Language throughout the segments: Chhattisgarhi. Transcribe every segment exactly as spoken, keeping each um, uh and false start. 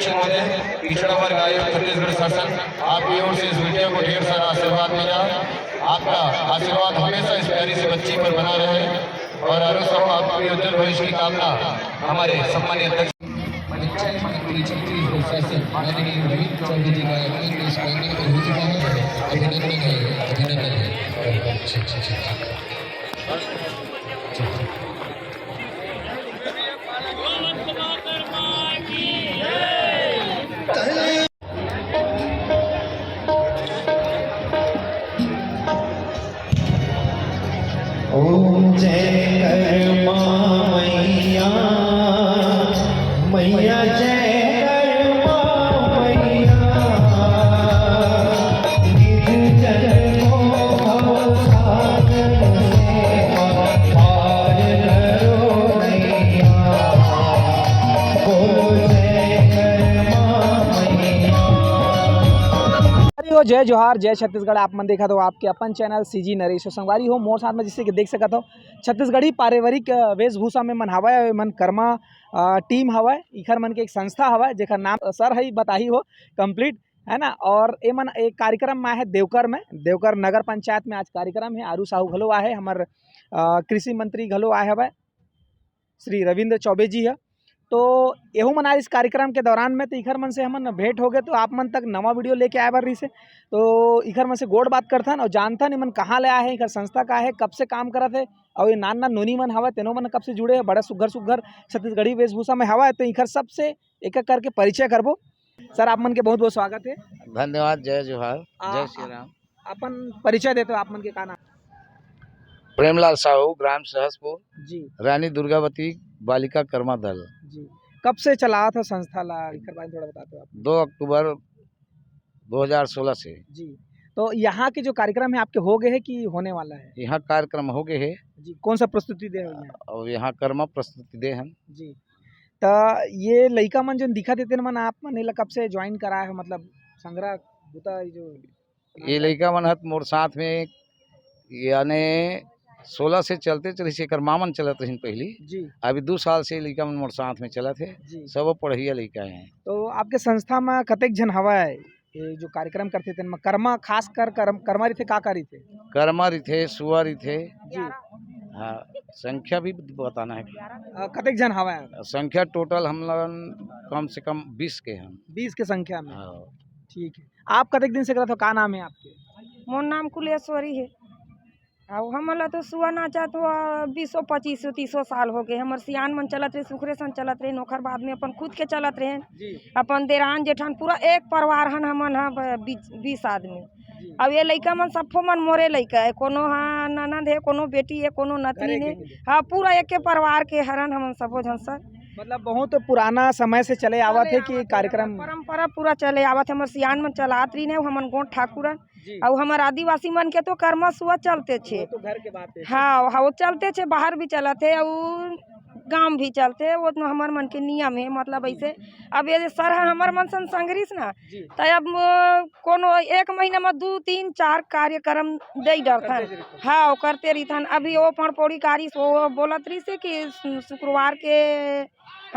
महोदय, पिछड़ा वर्ग आयोग छत्तीसगढ़ शासन, आपकी ओर से इस बिटिया को ढेर सारा आशीर्वाद मिला। आपका आशीर्वाद हमेशा इस प्यारी सी बच्ची पर बना रहे और आरो साहू आपके उज्जवल भविष्य की कामना हमारे सम्मानित अध्यक्ष। परीक्षा छत्तीसगढ़ शासन माननीय रविंद्र चौबे जी का इस प्रांगण में हो चुका है। अभिनंदन है, अभिनंदन है। अच्छा, अच्छा, अच्छा, अच्छा। ओम जय कर्मा मैया, मैया जय कर्मा मैया। अरे हो, जय जोहार, जय छत्तीसगढ़। आप मन देखत हो आपके अपन चैनल सीजी नरेश। संगवारी हो, मोर साथ में जैसे कि देख सकत हो, छत्तीसगढ़ी पारिवारिक, अ, वेशभूषा में मन हवय, मन कर्मा, अ, टीम हवय, इखर मन के एक संस्था हवय, जेकर नाम, अ, सर ही बताही हो कंप्लीट, है ना। और ए मन एक कार्यक्रम में आए हे देवकर में, देवकर नगर पंचायत में आज कार्यक्रम हे। आरू साहू घलो आए हे, हमर, अ, कृषि मंत्री घलो आए हवय, श्री रविंद्र चौबे जी ह। तो एहू मन आज इस कार्यक्रम के दौरान में तो इखर मन से हमन भेंट हो गए, तो आप मन तक नवा वीडियो लेके आए बर रहिस हे। तो इखर मन से गोठ बात करथन और जानथन, इमन कहाँ ले आए हे, इखर संस्था का हे, कब से काम करत हे, और ये नान नान नोनी मन हवय, तेनो मन कब से जुड़े हे, बड़ा सुग्घर सुग्घर छत्तीसगढ़ी वेशभूषा में हवय। तो इखर सबसे एक एक करके परिचय करबो। सर, आप मन के बहुत बहुत स्वागत हे। धन्यवाद, जय जोहार, आ, जय श्री राम। अपन परिचय देते हो, आप मन के का नाम? प्रेमलाल साहू, ग्राम सहसपुर, जी। रानी दुर्गावती बालिका कर्मा दल। जी। कब से चलावत हो संस्था ला, एकर बारे में थोड़ा बताते हो आप? दो अक्टूबर दो हज़ार सोलह से। जी। तो यहाँ के जो कार्यक्रम है आपके हो गए हैं कि होने वाला है? यहाँ कार्यक्रम हो गए हैं। जी। कौन सा प्रस्तुति दे हो यहाँ? और यहाँ कर्मा प्रस्तुति दे हन। जी। त ये लइका मन जोन दिखत हे, तेन मन आप मन एला कब से ज्वाइन कराए हो, मतलब संघरा बुता ये जो ये लइका मन हत मोर साथ में, याने सोलह से चलते चलिस, एकर माँ मन चलत रहिन पहली। जी। अभी दू साल से लइका मन मोर साथ में चलत हे। जी। सबो पढ़िया लइका हे। तो आपके संस्था में कतेक झन हवय, ये जो कार्यक्रम करथे तेन में? कर्मा, खास कर कर्म, कर्मा रहिथे, का का रहिथे? कर्मा रहिथे, सुआ रहिथे। जी। हाँ, संख्या भी बताना है। अ, कतेक झन हवय? संख्या टोटल हम लोगन कम से कम बीस के हन। बीस के संख्या में। हाँ। ठीक है। आप कतेक दिन से करत हो? का नाम है आपके? मोर नाम कुलेश्वरी है। अउ हमन ला तो सुआ नाचत हो बीसो, पच्चीसो, तीसो साल हो गए। हमर सियान मन चलत रहे, सुखरे सन चलत रहे, ओखर बाद में अपन खुद के चलत रहे। जी। अपन देरान जेठान पूरा एक परिवार हन हमन ह, ब-, बीस, बीस आदमी। जी। अब ये लइका मन सब्बो मन मोरे लइका है, कोनो ह ननद है, कोनो बेटी है, कोनो नतनी घरे है। के ही। हाँ, पूरा एके परिवार के हरन हमन सबो झन सर। मतलब बहुत पुराना समय से चले आवत चले है कि आवत है, कार्यक्रम? परंपरा पूरा चले आवत है, हमर सियान मन चलात रहिन है, हमन गोंठ ठाकुरन। जी। अउ हमर आदिवासी मन के तो कर्मा सुआ चलते छे। वो तो घर के बात है। हाँ, हाँ, वो चलते छे, बाहर भी चलत है, अउ गांव भी चलते, वो तो हमर मन के नियम है, मतलब ऐसे। अब ये सर ह हमर मन सन संग रहिस ना, जी। त अब, अ, कोनो एक महीना में दू, तीन, चार कार्यक्रम दे डरथन। करते रहिथन। हाँ, वो करते रहिथन। अभी वो पड़पोड़ी कारिस, वो बोलत रहिस हे कि शु-, शुक्रवार के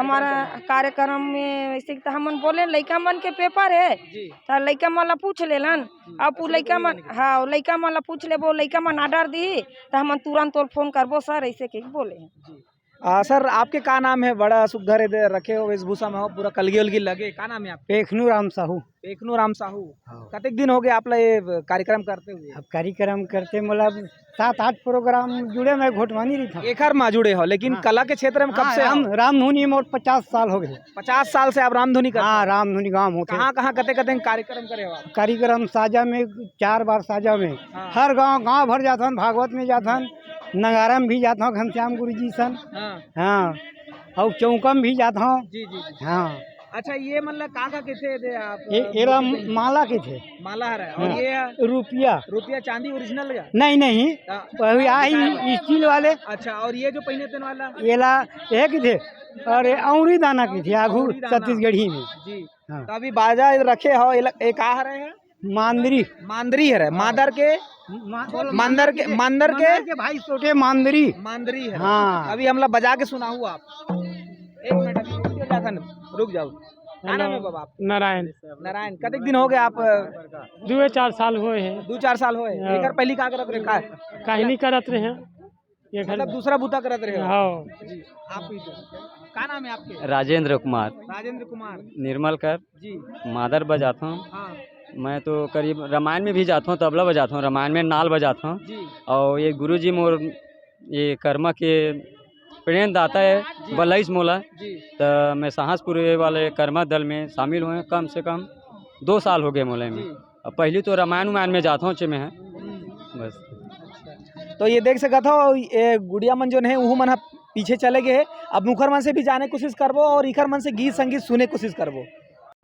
हमारा कार्यक्रम में वैसे त हमन बोले लइका मन के पेपर है, जी। त लइका मन ला पूछ लेलन। जी, अब उ अच्छा, लइका मन, हाँ, लइका मन ला पूछ लेबो, लइका मन ऑर्डर दी, त हमन तुरंत तोर फोन करबो सर, ऐसे के बोले। जी। आ, सर, आपके का नाम है? बड़ा सुग्घर इधर रखे हो, वेशभूषा में हो, पूरा कलगी उलगी लगे, का नाम है आपका? पेखनू राम साहू। पेखनू राम साहू। हाँ। कतेक दिन हो गए आप ला ये कार्यक्रम करते हुए? अब कार्यक्रम करते मतलब सात आठ प्रोग्राम जुड़े, मैं घोटवानी रहिथंव। एखर मा जुड़े हो, लेकिन हाँ। कला के क्षेत्र में कब हाँ, से राम, हो? रामधुनी में मोर पचास साल हो गए। पचास साल से आप रामधुनी करते हाँ, हो? रामधुनी गांव होते। कहाँ, कहाँ, कते, कते कार्यक्रम करे हो आप? कार्यक्रम साजा में, चार बार साजा में। हाँ। हर गांव, गांव भर जाथन, भागवत में जाथन, नगारा में भी जाथंव, घनश्याम गुरु जी सन। हाँ। हाँ। अउ चौका में भी जाथंव। जी, जी, जी। हाँ। अच्छा, ये मन ला का, का कथे दे आप? ये, एला माला कथे। माला हरे। और हाँ। ये रुपया। रुपया चांदी ओरिजिनल का? नहीं, नहीं। हाँ। वही आई स्टील वाले। अच्छा, और ये जो पहिने तेन वाला? एला ये कथे। और ये औंरी दाना कथे, आगू औंरी दाना। छत्तीसगढ़ी में। जी। हाँ। तो अभी बाजा रखे हो, एला, ये का हरे है? मांदरी। मांदरी हरे। हाँ। मादर के? मा-, मांदर के, मांदर के? मांदर के भाई छोटे मांदरी। मांदरी हरे। हाँ। अभी हमला बजा के सुनाहू आप। एक मिनट, अभी रुक जाओ, रुक जाओ। का नाम हे बाबा आपके? नारायण। नारायण, कतेक दिन हो गए आप? दुए चार साल होए हे। दू चार साल होए? हाँ। एकर पहली का करत रहे? का? काहीं नहीं करत रहे। ये घर मतलब दूसरा बूता करत रहे हो? हाँ। जी, आप भी तो। का नाम हे आपके? राजेंद्र कुमार। राजेंद्र कुमार। निर्मल कर। जी। मादर बजाथों। हाँ। मैं तो करीब रामायण में भी जाथों, तबला बजाथों, रामायण में नाल बजाथों। जी। और ये गुरुजी मोर ये कर्मा के प्रेरणादाता हे, जी। बलइस मोला। जी। त मैं साहसपुर वाले कर्मा दल में शामिल होए, कम से कम दो साल हो गए मोला एमे। जी। अब पहली तो रामायण उमायण में जाथों, ओचे में हे। हम्म। बस। अच्छा। तो ये देख सकत हो, ये गुड़िया मन जोन हे, उहू मन ह पीछे चले गए हे। अब उखर मन से भी जाने कोशिश करबो और इखर मन से गीत संगीत सुने कोशिश करबो।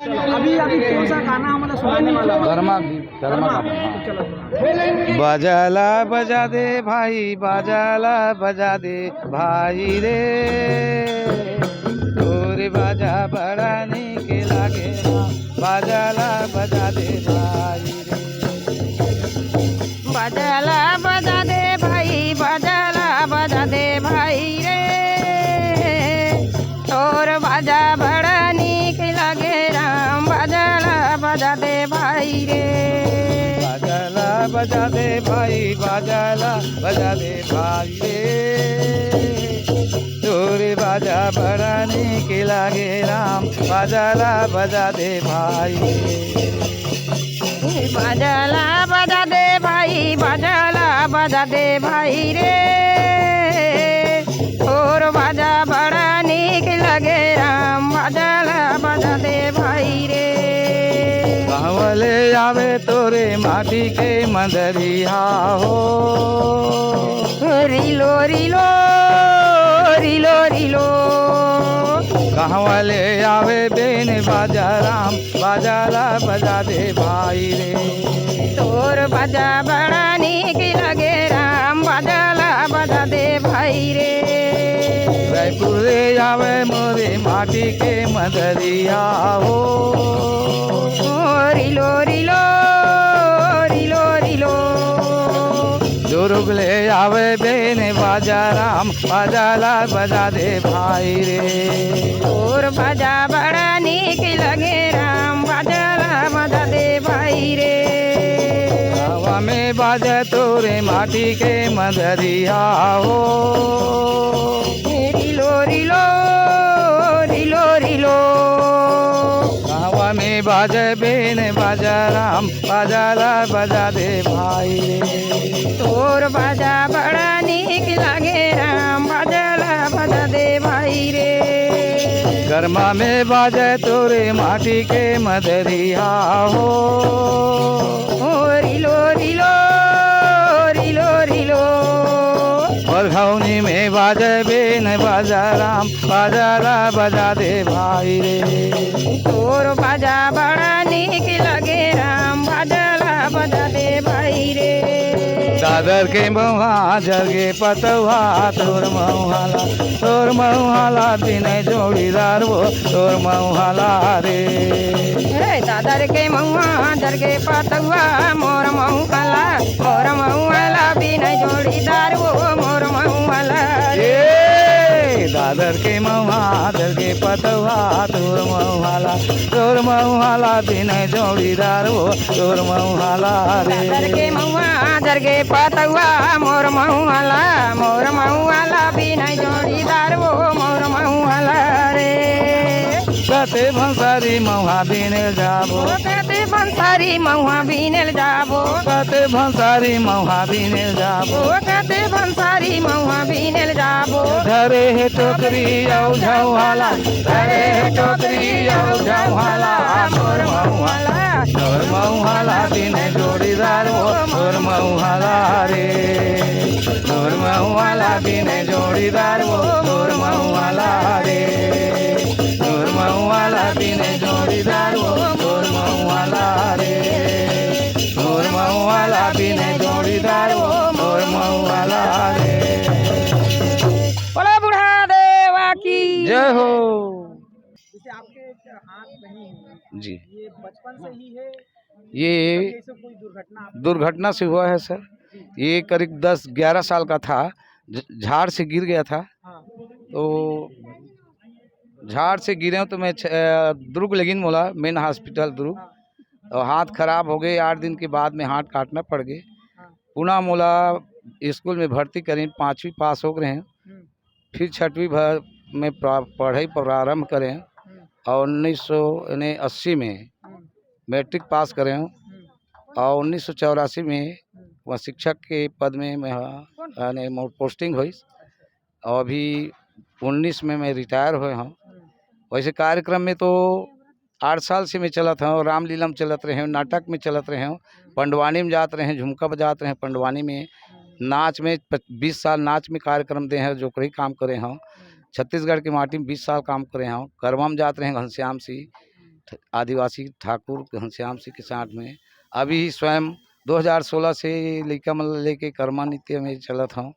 अभी, अभी कौन सा गाना हमला सुनाने वाला हो? कर्मा गीत, कर्मा कर्मा। गाना, हाँ। चलो, सुनाओ। बाजा ला बजा दे भाई, बाजा ला बजा दे भाई रे, तोर बाजा बड़ा नीक लागे ना, बाजा ला बजा दे भाई रे। बाजा ला बजा दे भाई, बाजा ला बजा दे भाई रे, तोर बाजा बड़ा नीक लागे राम, बाजा ला बजा दे भाई रे। बाजा ला बजा दे भाई, बाजा ला बजा दे भाई रे, तोर बाजा बड़ा नीक लागे राम, बाजा ला बजा दे भाई रे। बाजा ला बजा दे भाई, बाजा ला बजा दे भाई रे, तोर बाजा बड़ा नीक लगे राम, बाजा ला बजा दे भाई रे। कहवाँ ले आवे तोरे माटी के मंदरिया हो। रिलो, रिलो, रिलो, रिलो। कहवाँ ले आवे बेन बाजा राम, बाजा ला बजा दे भाई रे। तोर बाजा बड़ा नीक लगे राम, बाजा ला बजा दे भाई रे। रायपुर ले आवे मोरे माटी के मंदरिया हो। ओ रिलो, रिलो, रिलो, रिलो। दुर्ग ले आवे बेन बाजा राम, बाजा ला बजा दे भाई रे। तोर बाजा बड़ा नीक लगे राम, बाजा ला बजा दे भाई रे। हवा में बाजे तोरे माटी के मंदरिया हो। रिलो, रिलो, रिलो, रिलो। हवा में बाजे बेन बाजा राम, बाजा ला बजा दे भाई रे। तोर बाजा बड़ा नीक लागे राम, बाजा ला बजा दे भाई रे। गरमा में बाजे तोरे माटी के मंदरिया हो। ओ रिलो, रिलो, रिलो, रिलो। बरघौनी में बाजे बेन बाजा राम, बाजा ला बजा दे भाई रे। तोर बाजा बड़ा नीक लगे राम, बाजा ला बजा दे भाई रे। दादर के मउहा झरगे पतउहा, तोर मउहा ला, तोर मउहा ला बिने जोड़ीदार वो, तोर मउहा ला रे। हे दादर के मउहा झरगे पतउहा, मोर मउहा ला, मोर मउहा ला बिने जोड़ीदार वो, मोर मउहा ला रे। ए, दादर के मउहा झरगे पतउहा, तोर मउहा ला, तोर मउहा ला बिने जोड़ीदार वो, तोर मउहा ला रे। दादर के मउहा झरगे पतउहा, मोर मउहा ला, मोर मउहा ला बिने जोड़ीदार वो, मोर मउहा ला रे। कते भंसारी मउहा बिने जाबो। ओ कते भंसारी मउहा बिने ल जाबो। कते भंसारी मउहा बिने ल जाबो। ओ कते भंसारी मउहा बिने ल जाबो। धरे हे टोकरी अउ झउहा ला, धरे हे टोकरी अउ झउहा ला, मोर मउहा ला, मोर मउहा ला बिने जोड़ीदार वो, मोर मउहा ला रे। मोर मउहा ला बिने जोड़ीदार वो, मोर मउहा ला रे। मोर मउहा ला बिने जोड़ीदार वो, मोर मउहा ला रे। मोर मउहा ला बिने जोड़ीदार वो, मोर मउहा ला रे। बोलो बूढ़ा देवा की जय हो। जैसे आपके हाथ नहीं है, जी। ये बचपन से ही है? ये कभी ऐसे कोई दुर्घटना आपके दुर्घटना से हुआ है सर। जी। ये करीब दस ग्यारह साल का था, झ-, झाड़ से गिर गया था। हाँ। तो झाड़ से गिरे हूँ तो मैं छ-, अ, दुर्ग लेगिन मोला मेन हॉस्पिटल दुर्ग, और हाथ खराब हो गए। आठ दिन के बाद में हाथ काटना पड़ गए। पुनः मोला स्कूल में भर्ती करें, पाँचवीं पास हो गए हैं। फिर छठवीं भर में प्रा-, पढ़ाई प्रारंभ करें और उन्नीस सौ यानी अस्सी में मैट्रिक पास करें और उन्नीस सौ चौरासी में वह शिक्षक के पद में मैं, हाँ, यानी मोर पोस्टिंग हुई। और अभी उन्नीस में मैं रिटायर हुए हूँ। वैसे कार्यक्रम में तो आठ साल से मैं चलत हूँ, रामलीला में चलत रहे हूँ, नाटक में चलत रहे हूँ, पंडवानी में जात रहे हूँ, झुमका बजात रहे हूँ, पंडवानी में नाच में प-, बीस साल नाच में कार्यक्रम दे हैं, जोकरी काम करे हूँ। छत्तीसगढ़ की माटी में बीस साल काम करे हूँ, करवा में जात रहे हूँ घनश्याम सिंह, ठ-, आदिवासी ठाकुर घनश्याम सिंह के साथ में। अभी स्वयं दो हज़ार सोलह से लइका मन लेके कर्मा नृत्य में चलत हूँ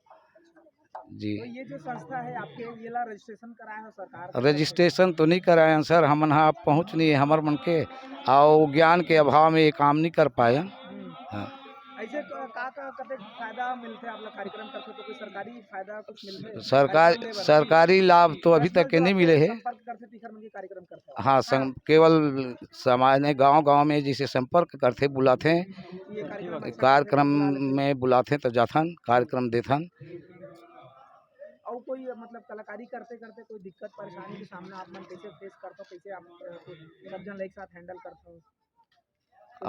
जी। तो ये जो संस्था है आपके, ये ला रजिस्ट्रेशन कराए हो सरकार से? रजिस्ट्रेशन तो नहीं कराए हैं सर, हमन हा पहुँच नहीं है हमर मन के, और ज्ञान के अभाव में ये काम नहीं कर पाए हैं। हम्म। हाँ। ऐसे क-, का, का, कते फायदा मिलथे आप लोग कार्यक्रम करथे तो कोई सरकारी फायदा कुछ मिलथे? सरकार, कार्यक्रम में सरकारी लाभ तो अभी तक के नहीं मिले है। संपर्क करथे, तीसर मन के कार्यक्रम करथे? हाँ, हाँ। सं-, केवल समाज ने गांव-गांव में जैसे संपर्क करथे, बुलाथे, ये कार्यक्रम में बुलाथे तो जाथन, कार्यक्रम देथन। अउ कोई मतलब कलाकारी करते-करते कोई दिक्कत परेशानी के सामना आप मन कैसे फेस करथो, कैसे आप, अ, सब जन एक साथ हैंडल करथो? कोई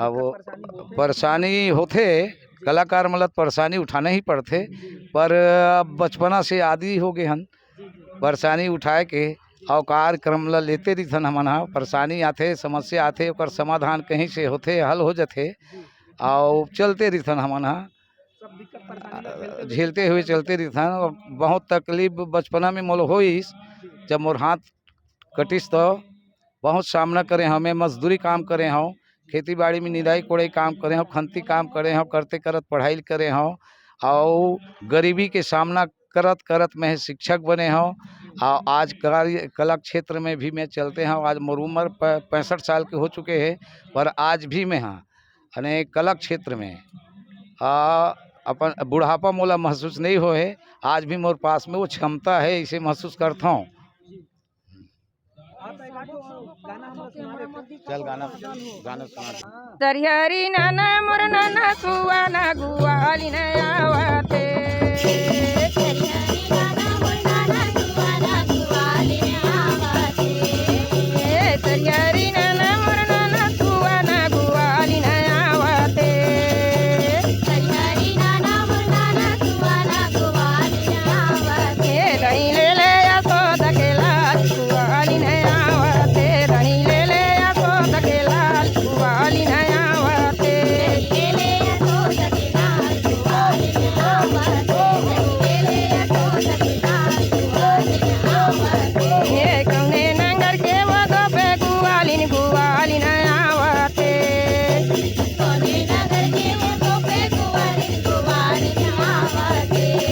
अब दिक्कत परेशानी होथे? परेशानी होथे, कलाकार मन ल परेशानी उठाना ही पड़थे, पर अब बचपना से आदी हो गए हन परेशानी उठाए के, अउ कार्यक्रम ल लेते रहिथन हमन ह। परेशानी आथे, समस्या आथे, ओकर समाधान कहीं से होथे, हल हो जथे, अउ चलते रहिथन हमन ह। सब दिक्कत परेशानी ला झेलते हुए झेलते हुए चलते रहिथन। बहुत तकलीफ बचपना में मोल होइस, जब मोर हाथ कटिस तो बहुत सामना करे हंव। मैं मजदूरी काम करे हंव, खेती बाड़ी में निराई कोड़ाई काम करे हंव, खंती काम करे हंव, करते करत पढ़ाई करे हंव, अउ गरीबी के सामना करत करत मैं शिक्षक बने हंव। अउ आज कार्य कला क्षेत्र में भी मैं चलते हंव। आज मोर उम्र प-, पैंसठ साल के हो चुके हे, पर आज भी मैं हा यानी कला क्षेत्र में, आ, अपन बुढ़ापा मोला महसूस नहीं होए, आज भी मोर पास में वो क्षमता है, इसे महसूस करता हूँ। चल गाना, गाना सुना दे। दरियारी नाना मोर नाना सुआ ना गुआली न आवते। ए दरियारी नाना मोर नाना सुआ ना गुआली न आवते। ए दही ले ले यशोदा के लाल गुआली न आवते, दही ले ले यशोदा के लाल गुआली न आवते। ए कौने नंगर के वो गोपे गुआलिन गुआलिन आवते।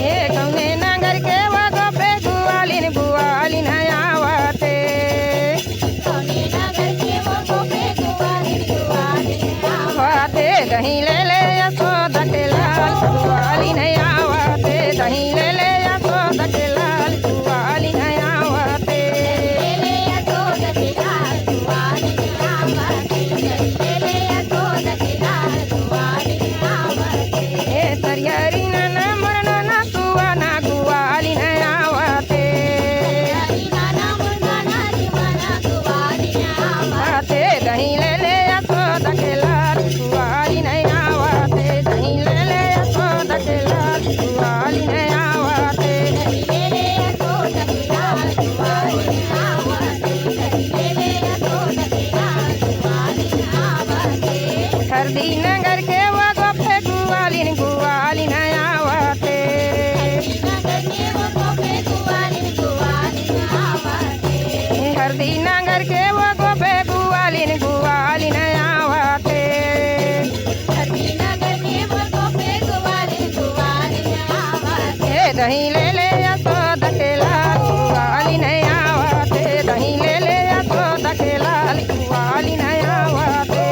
ए कौने नंगर के वो गोपे गुआलिन गुआलिन आवते। आवते दही ले ले यशोदा के लाल गुआलिन आवते, दही ले ले यशोदा के लाल गुआलिन आवते। ए तरियारी नाना मोर नाना सुआ ना गुआलिन आवते। आवते दही ले ले यशोदा के लाल गुआलिन आवते, दही ले ले यशोदा के लाल गुआलिन आवते। हरदी नगर के वो गोपे गुआलिन गुआलिन आवते। हरदी नगर के वो गोपे गुआलिन गुआलिन आवते। ए दही ले ले यशोदा के लाल गुआलिन आवते, दही ले ले यशोदा के लाल गुआलिन आवते।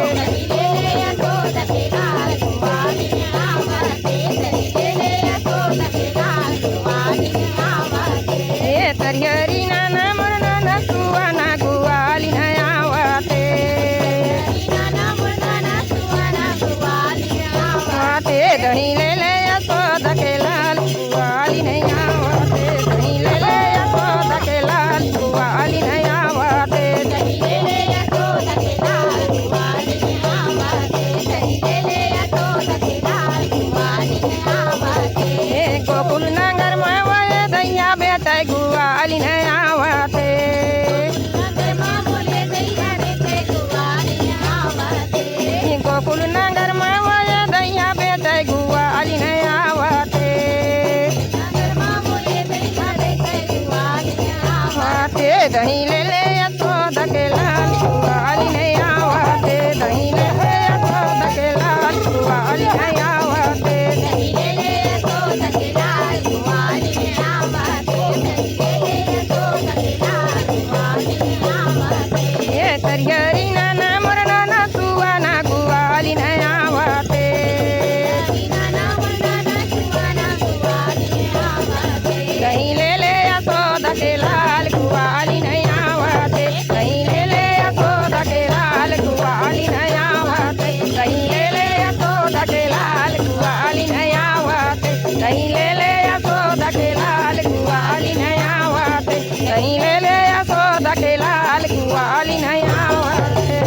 दही ले ले यशोदा के लाल, कुआली नहीं आवते। दही ले ले यशोदा के लाल, कुआली नहीं आवते। दही ले ले यशोदा के लाल, कुआली नहीं आवते। दही ले ले यशोदा के लाल, कुआली नहीं आवते। ये तरियरी नाना मोर नाना सुआना, कुआली नहीं आवते। दही ले ले यशोदा के लाल, कुआली नहीं आवते। दही ले ले यशोदा के लाल, कुआली नहीं आवते। दही ले ले यशोदा के लाल, कुआली नहीं आवते। दही ले ले यशोदा के लाल, कुआली नहीं आवते। दही ले ले यशोदा के लाल, कुआली नहीं आवते।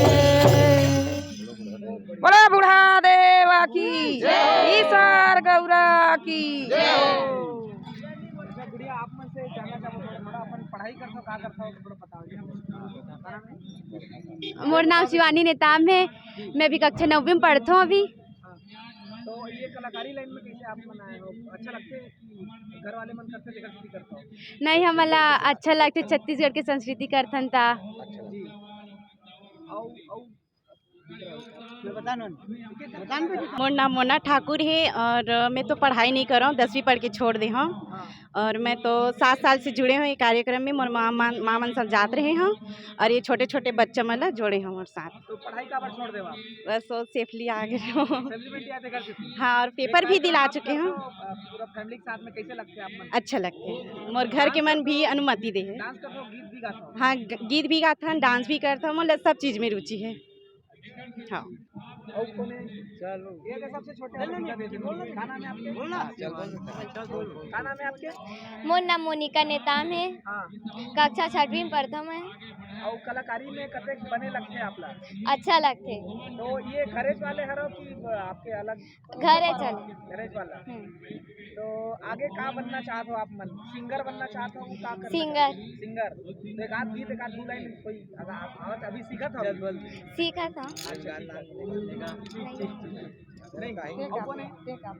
बोलो बूढ़ा देवा की, ईश्वर गौरा की। अच्छा गुड़िया, आप मन से जानना चाहूँ थोड़ा, थोड़ा अपन पढ़ाई करथो, का करथो, थोड़ा बताओ जी। मोर नाम शिवानी नेताम है। मैं अभी कक्षा नौवीं में पढ़थो अभी। हाँ। तो ये कलाकारी लाइन में कैसे आप मन आए हो? अच्छा लगते है कि घर वाले मन करते देखा कि करता हो? नहीं, हमला अच्छा लगते छत्तीसगढ़ के संस्कृति करथन ता। जी। औ, औ, मोर नाम मोना ठाकुर है और मैं तो पढ़ाई नहीं कर रहा हूँ, दसवीं पढ़ के छोड़ दे हूँ। हाँ। और मैं तो सात साल से जुड़े हूँ ये कार्यक्रम में, मोर माँ, माँ, माँ मन सब जात रहे हूँ और ये छोटे छोटे बच्चा मन ला जोड़े हूँ मोर साथ। तो पढ़ाई काबर छोड़ देवा? बस वो सेफली आ गए हूँ। सेफली में क्या देखा कितनी? हाँ, और पेपर भी दिला चुके हूँ। पूरा फैमिली के साथ में कैसे लगते हैं आप मन? अच्छा लगते हैं, मोर घर के मन भी अनुमति दे है। डांस करते हो, गीत भी गाते हो? हाँ, ग-, गीत भी गाता हूँ, डांस भी करता हूँ, मतलब सब चीज में रुचि है। हाँ। और कौन है? चलो। ये अगर सबसे छोटे हैं, बोलना नहीं, बोलना नहीं। क्या नाम है आपके? बोलना। हाँ, चल, बोल। चल, बोल। क्या नाम है आपके? मोर नाम मोनिका नेताम है। हाँ। कक्षा छठवीं में पढ़ता मैं। और कलाकारी में कतेक बने लगते हैं आप लोग? अच्छा लगते। तो ये घरेज वाले हरो कि आपके अलग? घरेज वाले। घरेज वाला। हम्म। तो आगे का बनना चाहत हो आप मन? सिंगर बनना चाहत हो, का करना सिंगर। चाहत हो? सिंगर। तो एक आध गीत, एक आध दो लाइन कोई, अगर आप, आप अभी सीखत हो? चल, बोल। सीखत हो। अच्छा, नहीं। ठीक, ठीक। नहीं, और कौन है?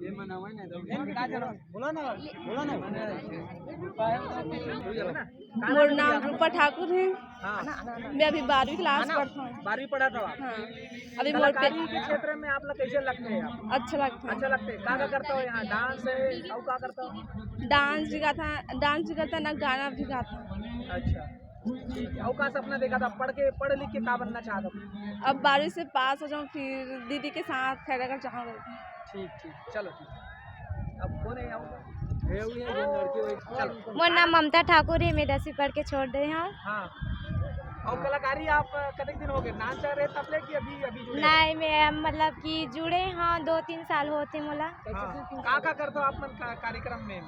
ये मनावा है ना, तो नहीं, का जरूरत? बोला ना, बोला ना। मोर नाम रूपा ठाकुर है। हाँ। मैं अभी बारहवीं क्लास पढ़ता हूँ। बारहवीं पढ़त हो आप? हाँ। अभी मोर पे कलाकारी के क्षेत्र में आप लोग कैसे लगते हैं आप? अच्छा लगता है। अच्छा लगते हैं। का का करता हो यहाँ? डांस है, और का करता हो? डांस भी गाता, डांस भी करता ना, गाना भी गाता। अच्छा, ठीक है। और का सपना देखा था? पढ़ के, पढ़ लिख के का बनना चाहता हो? अब बारहवीं से पास हो जाऊँ, फिर दीदी के साथ खैरागढ़ जाऊँ। ठीक, ठीक, चलो, ठीक। अब कौन है यहाँ? ये हुई है जो लड़की हुई। चलो। मोर नाम ममता ठाकुर है, मैं दसवीं पढ़ के छोड़ दे हूँ। हाँ। और कलाकारी आप कतेक दिन हो गए? नाच रहे तब ले कि अभी, अभी जुड़े हो? नहीं, मैं मतलब कि जुड़े हाँ, दो तीन साल होते मोला। हाँ। का का करते हो आप मन का-, कार्यक्रम में?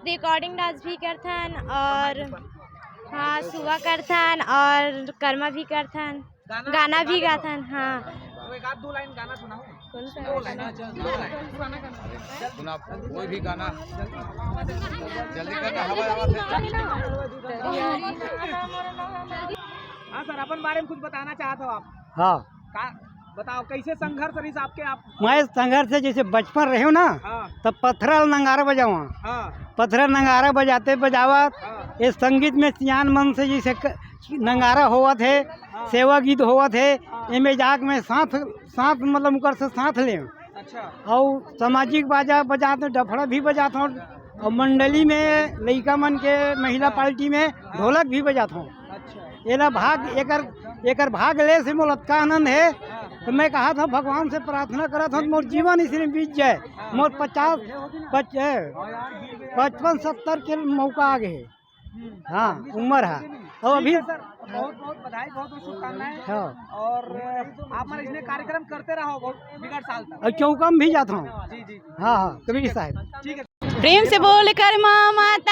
रिकॉर्डिंग डांस भी करथन और हाँ, सुआ करथन और कर्मा भी करथन। गाना भी गाथन, हाँ। तो एक आध दो लाइन गाना सुनाओ। कौन सा? दो लाइन। दो लाइन। सुना कोई भी गाना। जल्दी कर ना, हवा आवा थे। हाँ सर, अपन बारे में कुछ बताना चाहत हो आप? हाँ। का बताओ, कैसे संघर्ष रहिस आपके? आप मैं संघर्ष से जैसे बचपन रहे हो ना, हाँ। तब पथरा ल नंगारा बजावा। हाँ। पथरा नंगारा बजाते बजावत हाँ। ये संगीत में सियान मन से जैसे क-, नंगारा होवत है, हाँ। सेवा गीत होवत है, हाँ। एमे जाग में साथ, साथ मतलब उकर से साथ ले। अच्छा। और सामाजिक बाजा बजाते, डफड़ा भी बजाता हूँ, और मंडली में लइका मन के महिला हाँ। पार्टी में हाँ। ढोलक भी बजाता हूँ। अच्छा। एला भाग, एकर, एकर भाग ले से मोला अतका आनंद है। हाँ। तो मैं कहा था, भगवान से प्रार्थना करा था, मोर जीवन इसी में बीत जाए। हाँ। मोर पचास, पच-, ए, पचपन सत्तर के मौका आ गए। हम्म। हाँ, उम्र है। और अभी ठीक है सर, बहुत बहुत बधाई, बहुत बहुत शुभकामनाएं। हाँ। और आप मन इसने कार्यक्रम करते रहो बहुत बिगड़ साल तक। और चौका में भी जाता हूँ। जी, जी, जी। हाँ, हाँ, कबीर साहब। ठीक है। प्रेम से बोल कर माँ माता